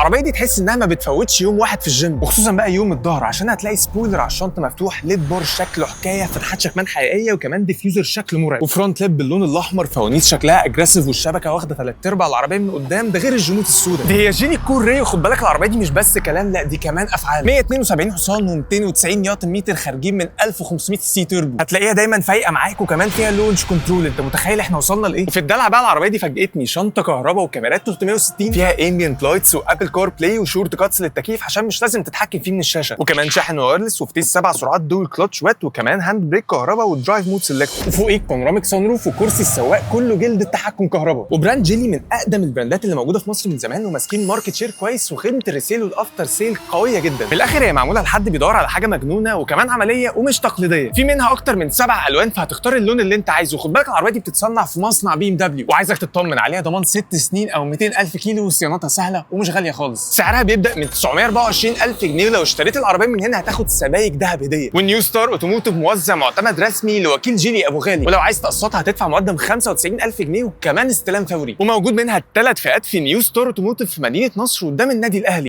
العربية دي تحس انها ما بتفوتش يوم واحد في الجيم، وخصوصا بقى يوم الظهر، عشان هتلاقي spoiler على الشنطة مفتوح، light bar شكله حكايه، فتحات شكمان حقيقيه، وكمان diffuser شكله مرعب، و front lip باللون الاحمر، فوانيس شكلها aggressive، والشبكة واخده ثلاث ارباع العربية من قدام، ده غير الجنوط السوداء. دي هي جيلي كوري. وخد بالك العربية دي مش بس كلام، لا دي كمان افعال. 172 حصان و290 نيوتن متر خارجين من 1500 سي توربو، هتلاقيها دايما فايقه معاك، وكمان فيها launch control. انت متخيل احنا وصلنا لايه؟ وفي الدلع بقى العربية دي فاجئتني، شنطه كهرباء وكاميرات 360، فيها ambient lights و Apple CarPlay و shortcuts للتكييف عشان مش لازم تتحكم فيه من الشاشه، وكمان شاحن wireless وفتيس 7 سرعات dual clutch wet، وكمان hand brake كهرباء و drive mode select، وفوقيك panoramic sunroof، وكرسي السواق كله جلد التحكم كهرباء. و brand جيلي من اقدم البراندات اللي موجودة في مصر من زمان، وماسكين market share كويس، وخدمه ال resale وال after sale قوية جدا. في الاخر هي معمولة لحد بيدور على حاجة مجنونة وكمان عملية ومش تقليديه. في منها اكتر من 7 الوان، فهتختار اللون اللي انت عايزه. خد بالك العربية دي بتتصنع في مصنع BMW، وعايزك تطمن عليها ضمان 6 سنين او 200 الف كيلو، وصيانتها سهلة ومش غالية خالص. سعرها بيبدا من 924 الف جنيه، ولو اشتريت العربية من هنا هتاخد سبايك ذهب هديه. والنيو ستار اوتوموتيف موزع معتمد رسمي لوكيل جيلي ابو غالي، ولو عايز تقسطها هتدفع مقدم 95000 جنيه وكمان استلام فوري. وموجود منها الثلاث فئات في نيو ستار اوتوموتيف في مدينة نصر قدام النادي الاهلي.